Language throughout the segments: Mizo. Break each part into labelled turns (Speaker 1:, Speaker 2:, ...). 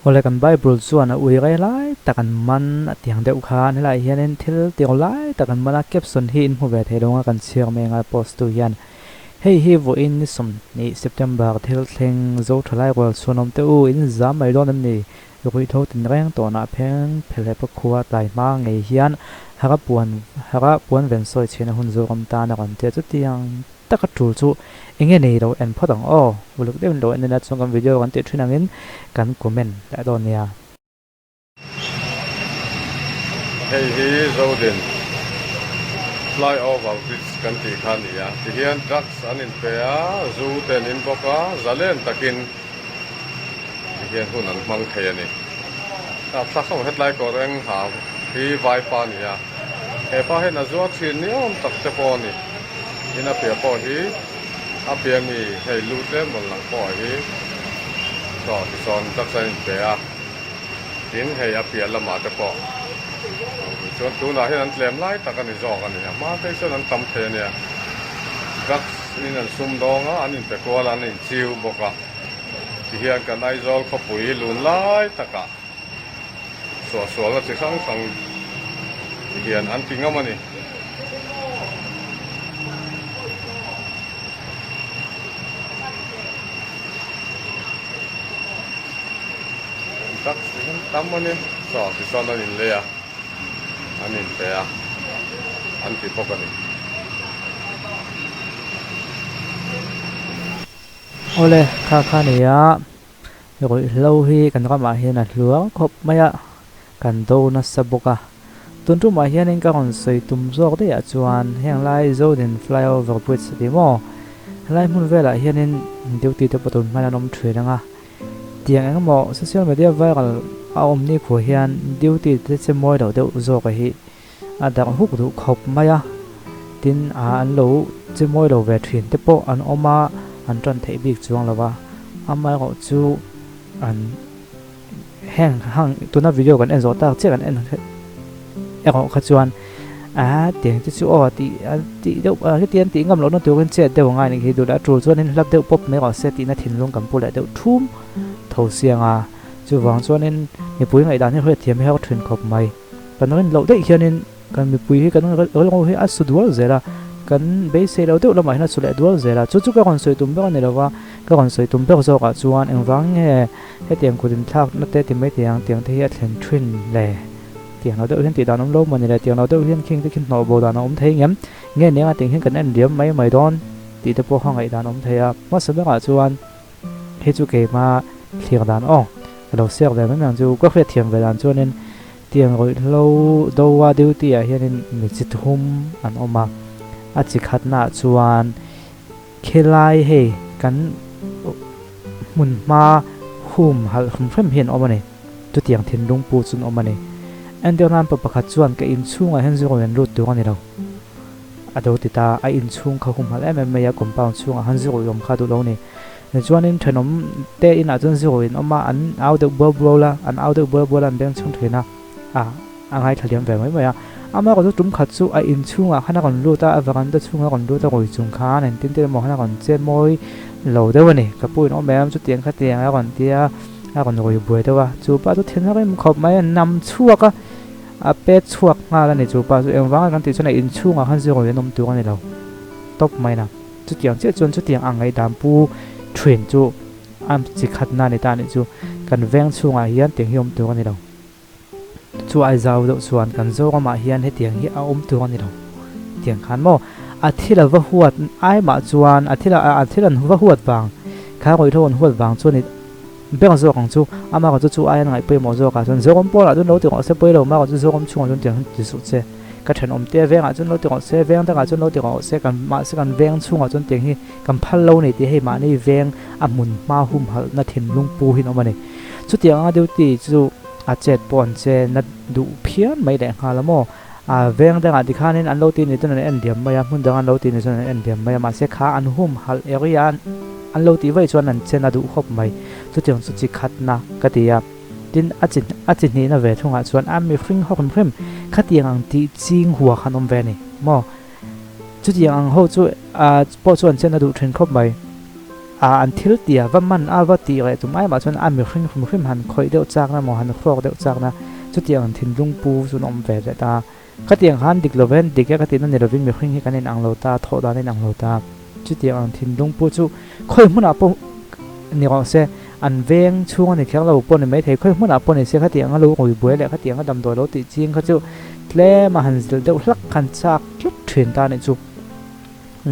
Speaker 1: Awle kan Bible chuan a ui rei lai tak an man a tiang deuh khan helaiah hianin thil tir lai tak an man a, caption hi in hmu ve thei lo anga kan chhiar mai anga post tu hian hei hi vawiin ni 20 September thil thleng zo tha lai rual chhuan awm teh u in zam mai dawn em ni? Ruihhlo tinreng tawnah pheng phelep a khua tlai hma ngei hian hara puan hara puan ven sawi chhiahna hun zawk awm tan a rawn tia chutiang taka tul chu enge nei lo en phawt ang aw, uluk deuhin lo en ila chuan kan video kan tih thin angin kan comment leh dawn nia.
Speaker 2: Hei hi Zodin flyover bridge kan tih kha a ni a, tihian trucks an inpe a, zu te an in bawk a, zalen takin tihian hun an hmang thei a ni. Thlak ho hetlai kawr eng ha hi vaipa a ni a. He pa hian a zuar thin ni awm tak te pawh a ni. Tin a piah pawh hi a piah mi hei lu tlem rawn lang pawh hi saw tisawn drugs a inpe a. Tin hei a piah lamah te pawh chuan tunah hian an tlem lai tak a ni zawk a ni. A hma phei chuan an tam thei a nia. Drugs in an sum dawng a, an inpe kual a, an inchiu bawk a. Tihian kan Aizawl khawpui lun lai takah. Suahsualna chi hrang hrang hian an ti ngam a ni. Drugs ti hian tam a ni. Saw tichuan an inlei a, an inpe a, an ti bawk a ni.
Speaker 1: Awle, kha kha nia. Ruihhlo hi kan ramah hian a hluar khawp mai a, kan do nasa bawk a. Tun tumah hianin ka rawn sawi tum zawk daih ah chuan heng lai Zodin flyover bridge a ti maw? Helai hmun velah hianin duty te pawh tun hmain an awm thin ang a, tiang eng emaw social media viral a awm ni khuah hian duty te che mawi loh deuh zawk a hi a darh huk duh khawp mai a, tin a an lo che mawi lo ve thin te pawh an awm a, an tan theih bik chuang lo va, amaherawh chu an heng hang tuna video kan en zawh tak chiah kan en erawh kha chuan a tiang te chu aw tih tih deuh heti an tih ngam lohna turin chet deuh angai anih khi duh leh a tul chuanin hlap deuh pawp mai rawh se tihna thinlung kan pu leh deuh thum tho siang a, chuvang chuanin mipui ngaihdan hi hriatthiam hi a thin khawp mai. Kan rin loh daih hianin kan mipui hi kan rilru hi a su dual zel a, kan beisei lo deuh lamah hian a su leh dual zel a. Chu chu ka rawn sawi tum ber a ni lo va, ka rawn sawi tum ber zawkah chuan engvang nge hetiang kut inthlakna te ti mai tiang tiang te hi a thlen thin le? Tiang lo deuh hian tih dan awm lo maw ni le? Tiang lo deuh hian khing te khi hnawh bo dan a awm thei ngem? Nge nia tiang hian kan en liam mai mai dawn tih te pawh kha ngaihdan a awm thei a. Hmasa berah chuan hei chu keimah thlir dan aw ka lo siak ve mai mai ang chu ka hriatthiam ve dan chuanin Tiang ruihhlo doa duty ah hianin mi chi thum an awm a, a chi khatnaah chuan khilai hei kan hmun hma hum halh hrim hrim hi an awm a ni, chutiang thinlung pu chu an awm a ni. Entir nan pa pakhat chuan ka inchhungah hian zu rawn en lut tur a ni lo, a do ti ta, a inchhung kha hum halh em em mai a, compound chhungah khan zu rawn awm kha a duh lo a ni. Tichuanin thenawm te inah chuan zu in awm a, an au deuh bual bual a, an au deuh bual bual a, an beng chhung thin a, a a ngaithla liam ve mai mai a. Amaherawh chu tum khat chu a in chhungah khan a rawn lut a, a veranda chhungah a rawn lut a, rui chung khan engtin te emaw khan a rawn che mawi lo deuh a ni. Ka pu in awm em chutiang khatiang a rawn ti a, a rawn rui buai deuh a, chu pa chu thin a rim khawp mai a, nam chhuak a, a pet chhuak nghal a ni chu pa chu. Engvanga kan tih chuan a in chhungah khan zu rui an awm tur a ni lo tawp mai na. Chutiang chiah chuan chutiang ang ngaihdan pu thin chu a chi khatna a ni ta a nih chu. Kan veng chhungah hian tiang hi awm tur a ni lo. Chu ai zau deuh chuan kan Zoramah hian hetiang hi a awm tur a ni lo. Tiang khan maw a thil a va huat ai mah chuan a thil a thil an va huat vang kha ruihhlo an huat vang chuan i ber zawk ang chu. Amaherawhchu chu chu ai an ngaih pawimawh zawkah chuan Zoram pawlah chuan lo ti rawh se pawi lo amaherawhchu Zoram chhungah chuan tiang hian ti suh che. Ka thenawm te vengah chuan lo ti rawh se, veng dangah chuan lo ti rawh se, kan mahse kan veng chhungah chuan tiang hi kan phal lo ni tih hei mahni veng a hmun hma humhalhna thinlung pu hi an awm a ni. Chutiang anga duty chu a chet pawh an che na duh phian mai leh nghal a maw? A veng dangah tikhanin an lo ti ni chuan an en diam mai a, hmun dangah an lo ti ni chuan an en diam mai a, mahse kha an humhalh area an lo tih vaih chuan an che na duh khawp mai. Chutiang chu chi khatna ka ti a. Tin, a chi a chi hnihna ve thungah chuan a mihring ho hrim hrim khatiang ang tih ching hua khan awm ve a ni maw? Chutiang ang ho chu ah pawh chuan chen a duh thin khawp mai. A an thil tia va man a va tih reh tum ai mah chuan a mihring hrim hrim han khawih deuh chakna maw han hrawk deuh chakna chutiang an thinlung pu chu an awm ve leh ta. Khatiang khan dik lovin dik e ka tihna ni lovin mihring hi kan inang lo ta, thawh dan a inang lo ta. Chutiang ang thinlung pu chu khawi hmunah pawh ni rawh se, an veng chhung a ni kher lo pawh ni maithei, khawi hmunah pawh ni se khatiang a lo rui buai leh khatiang a damdawi lo tih ching kha chu tlem a han zilh deuh hlak khan chak tlat thin ta a nih chu.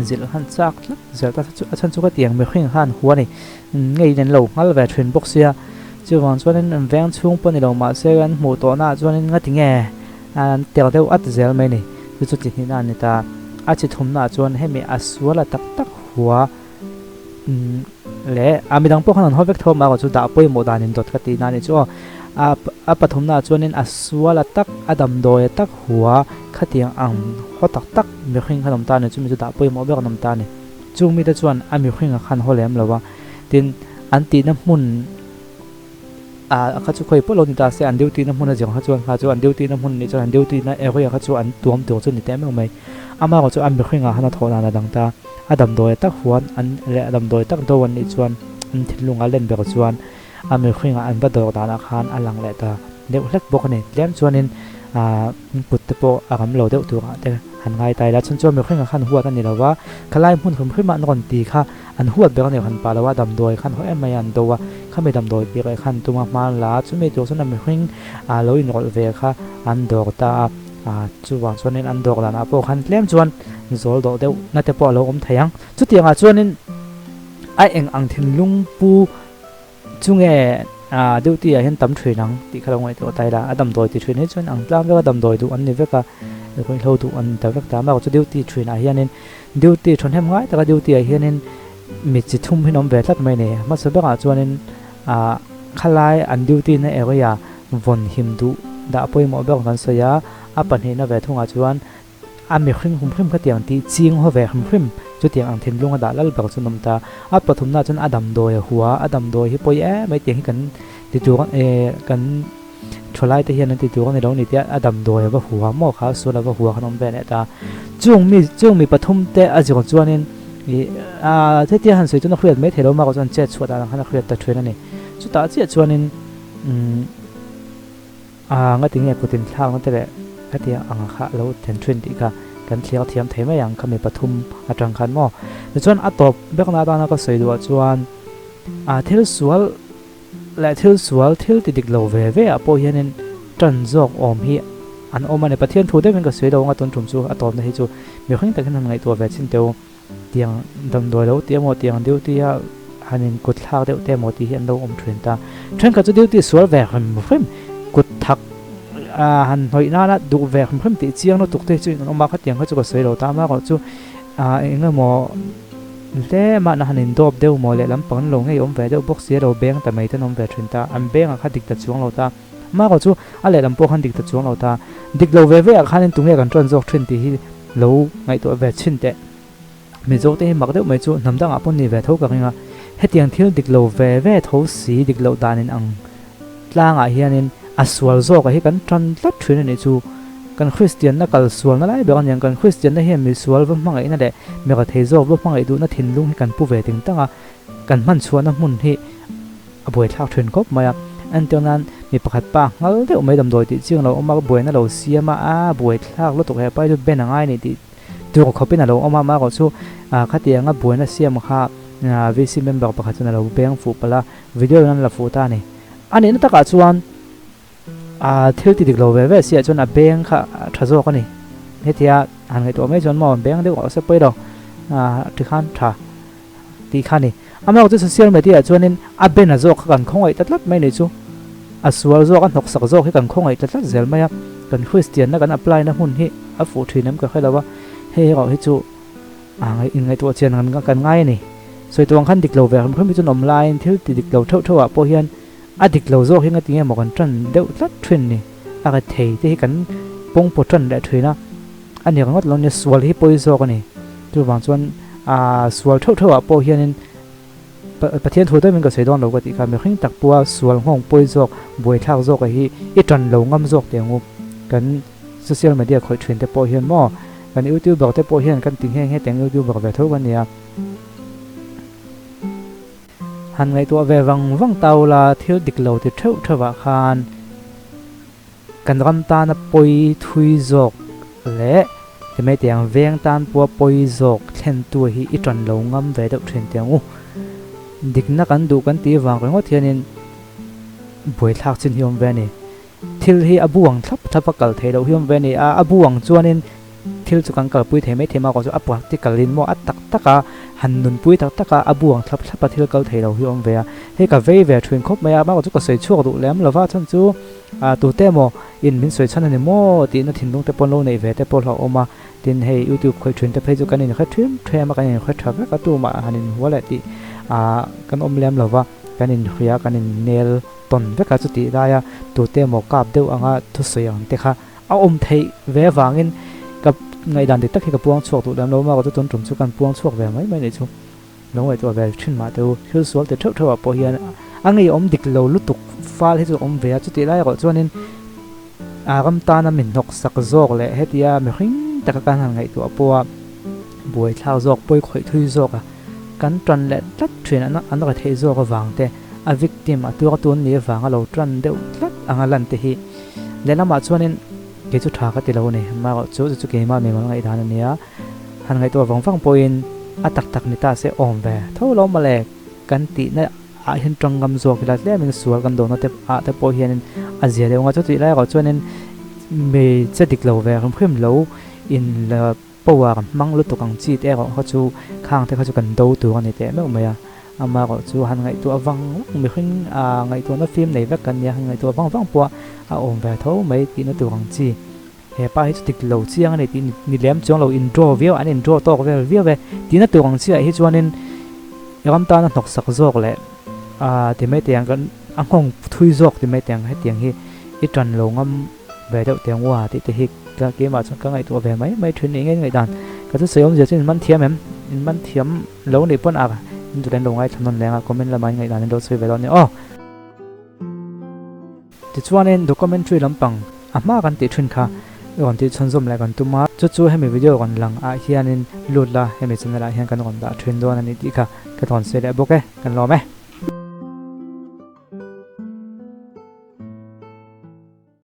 Speaker 1: Zilh khan chak tlat zel ta chu a chhan chu khatiang mihring khan hua ni ngeiin an lo nghal ve thin bawk sia. Chuvang chuanin an veng chhung pawh ni lo mahse an hmuh tawhnaah chuanin ngati nge an tel deuh at zel mai ni. Chu chu chi hnihna a ni ta. A chi thumnaah chuan hemi a sual a tak tak hua leh a midang pawh khan an haw vek tho a, chu dah pawimawh dan indawt ka tihna a nih chu aw. A a pathumnaah chuanin a sual a tak, a damdawi a tak hua khatiang ang haw tak tak mihring khan awm ta a ni, chumi chu dah pawimawh ber an awm ta a ni. Chung mite chuan a mihringa khan haw lem lo a, tin an tihna hmun ah kha chu khawi pawh lo ni ta se, an duty na hmun a zir kha chuan kha chu an duty na hmun nih chuan an duty na area kha chu an tuam tur chu ni teh meuh mai. Amaherawh chu a mihringah khan a thawh dan a dang ta. A damdawi tak huan an leh a damdawi tak do an nih chuan an thinlungah len ber chuan a mihringah an va dawr danah khan a lang leh ta deuh hlek bawk a ni. Tlem chuanin aah kut te pawh a ram lo deuh turah te han ngai ta ila. Chhan chuan mihringah khan huat a ni lo va, khalai hmun hrim hrimah an rawn ti kha an huat ber a ni han pah lo a, damdawi khan haw em mai a an do a, khami damdawi tir leh khan tuma hma an la a, chumi tur chuan a mihring ah lo inrawlh ve kha an dawr ta a. Ah, chuvang chuanin an dawk danah pawh khan tlem chuan zawl dawh deuh na te pawh a lo awm thei ang. Chutiangah chuanin a eng ang thinlung pu chu nge ah duty ah hian tam thin ang tih kha lo ngaihtuah ta ila. A damdawi ti thin hi chuan ang tlang vek a, damdawi duh an ni vek a, ruihhlo duh an ni ta vek ta. Amaherawhchu duty thinah hianin duty thawhnem ngai taka duty ah hianin mi chi thum hi an awm ve tlat mai a ni. Hmasa berah chuanin ah khalai an duty na area vawn him duh dah pawimawh ber kan sawi a, a pahnihna ve thungah chuan a mihring hum hrim khatiang tih ching haw ve hrim hrim chutiang ang thinlung a dah lal ber chu an awm ta. A pathumnaah chuan a damdawi a hua, a damdawi hi pawi em mai tiang hi kan ti tur eh kan thalai te hian an ti tur a ni lo ni tia a damdawi a va hua maw kha sual a va hua khan awm ve leh ta. Chung mi chung mi pathum te a zir chuanin ih ah hetia han sawi chuan a hriat mai thei lo mah chuan chet chhuah dan ang khan a hriat ta thin a ni. Chutah chiah chuanin umm a nga tinge kut inthlakna te leh hetiang ang kha a lo then thin tih kha kan thlir thiam thei mai ang khami pathum atang khan maw. Tichuan a tawp bekna atana ka sawi duhah chuan a thil sual leh thil sual thil ti dik lo ve ve ah pawh hianin tan zawk awm hi an awm a ni. Pathian thu deuhin ka sawi lo anga tun tum chu a tawpna hi chu mihring takin han ngaihtuah ve chin teu. Tiang damdawi lo tih emaw tiang duty a han in kut thlak deuh te emaw tih hi an lo awm thin ta. Thenkhat chu duty sual ve hrim hrim kut thak ah han hnawih nana duh ve hrim hrim tih chiang lutuk te hi chu in an awm a, khatiang kha chu ka sawi lo ta amaherawh chu ah eng emaw tlem ah na han in dawp deuh maw leh lampang an lo ngei awm ve deuh bawk si a lo beng ta mai te an awm ve thin ta, an bengah kha dik ta chuang lo ta. Amaherawh chu a lehlam pawh khan dik ta chuang lo ta. Dik lo ve ve ah khanin tunge kan ṭawn zawk thin tih hi lo ngaihtuah ve chhin teh. Mizo te hi mak deuh mai chu hnam dangah pawh ni ve tho ka ring a, hetiang thil dik lo ve ve tho si dik loh danin ang tlangah hianin a sual zawka hi kan tan tlat thin a nih chu. Kan Kristianna kal sualna lai ber a niang, kan Kristianna hian mi sual va hmangaihna leh mi rethei zawk va hmangaih duhna thinlung hi kan pu ve ting tang a, kan hman chhuahna hmun hi a buaithlak thin khawp mai a. Entir nan mi pakhat pa nghal deuh mai damdawi tih chiang lo awm a, buaina lo siam a, a buaithlak lutuk he pa hi chu ben a ngai a ni tih Tur khawpin a lo awm a, amaherawh chu khatianga buaina siam kha VC member pakhat chuan a lo beng fuh palh a, video in an la fuh ta a ni. A nihna takah chuan thil ti dik lo ve ve siah chuan a beng kha a tha zawk a ni. Hetia han ngaihtuah mai chuan maw beng deuh a awse pawi lo tikhan tha tih kha a ni. Amaherawh chu social media ah chuanin a ben a zawk kha kan khawngaih ta tlat mai ni chu. A sual zawk a hnawksak zawk hi kan khawngaih ta tlat zel mai a, kan Kristianna kan apply na hmun hi a fuh thin em ka hre lo a, hei erawh hi chu a inngaihtuah chian kan kan ngai a ni. Sawi tuang khan dik lo ve hrim hrim hi chuan awm laiin thil ti dik lo theuh theuh ah pawh hian a dik lo zawk hi nga tinge maw kan tan deuh tlat thin ni. A rethei te hi kan pawngpaw tan leh thin a, a ni ringawt lo nia sual hi pawi zawk a ni. Chuvang chuan a sual theuh theuh ah pawh hianin Pathian thu deuhin ka sawi dawn lo ka tih kha mihring tak pawha sual nghawng pawi zawk buaithlak zawk a hi i tan lo ngam zawk teh ang u. Kan social media khawih thin te pawh hian maw kan youtuber te pawh hian kan ti nghe nghe teh ang youtuber ve tho kan nia. Han ngaihtuah ve vang vang ta ula thil dik lo ti theuh theuh ah khan kan ram tana pawi thui zawk leh ti mai teh ang veng tan pawha pawi zawk thlen tu hi i tan lo ngam ve deuh thin teh ang u. Dikna kan duh kan tih vang ringawt hianin buaithlak chin hi awm ve a ni. Thil hi a bu ang thlap thlap a kal theih loh hi awm ve a ni a, a bu ang chuanin thil chu kan kalpui thei mai thei mah erawh chu a practical in maw a tak tak a han nunpui tak tak a, a bu ang thlap thlap a thil kal theih loh hi awm ve a. Hei ka vei ve thin khawp mai a, mah erawh chu ka sawi chhuak duh lem lova chhan chu ah tute emaw in min sawi chhan a ni maw tihna thinlung te pawh an lo neih ve te pawh hlauhawm a, tin hei youtube khawih thin te phei chu kan inhre thin them a, kan inhre tha vek a tumah han inhua leh tih ah kan awm lem lova kan inhria kan innel tawn vek a chutih laia tute emaw kap deuh anga thusawi ang te kha a awm theih ve avangin ka ngaihdan dik tak hi ka puang chhuak duh lem lo a, chu tun tum chu kan puang chhuak ve mai mai nih chu lo ngaihtuah ve thin mah teh u. Thil sual ti theuh theuh ah pawh hian a ngeiawm dik lo lutuk fal hi chu a awm ve a, chutih lai erawh chuanin a ram tana min hnawk sak zawk leh hetia mihring taka kan han ngaihtuah pawha buaithlak zawk pawi khawih thui zawk a kan tan leh tlat thin an ra theih zawk avang te a victim a tuar tun ni avanga lo tan deuh tlat anga lan te hi lehlamah chuanin kei chu tha ka ti lo a ni amaherawh chu chu chu keimah mimal ngaihdan a nia han ngaihtuah vang vang pawhin a tak tak ni ta se awm ve tho lo mawle kan tihna ah hian tangkam zawk ila tlemin sual kan dawhna te ah te pawh hianin a zia deuh ang a chutih lai erawh chuanin hmeichhe dik lo ve hrim hrim lo in la Power hmang lutuk ang chi te erawh kha chu khang te kha chu kan do tur a ni teh meuh mai a, ama erawh chu han ngaihtuah vang vang mihring ah ngaihtuahna fim nei vek kan nia, han ngaihtuah vang vang pawh a awm ve tho mai tihna tur ang chi. He pa hi chu dik lo chiang a ni tih ni lem chuang lo in draw viau an in draw tawk vel viau e tihna tur ang chi ah hi chuanin ram tana hnawk sak zawk leh ah ti mai teh ang kan a nghawng thui zawk ti mai teh ang hetiang hi i tan lo ngam ve deuh teh ngua tih te hi ka keimah chuan ka ngaihtuah ve mai mai thin nih ngei ngaihdan ka chu sawi awmzia chu in man thiam em in man thiam lo nih pawn a in duh len lo ngaithla nawn leng a comment lamah in ngaihdan in lo sawi ve dawn a ni aw. Tichuanin documentary lampang a hma kan tih thin kha rawn tih chhunzawm leh kan tum a chu chu hemi video rawn lang ah hianin lut la hemi channel ah hian kan rawn dah thin dawn a ni tih kha ka rawn sawi leh bawk e kan lawm e.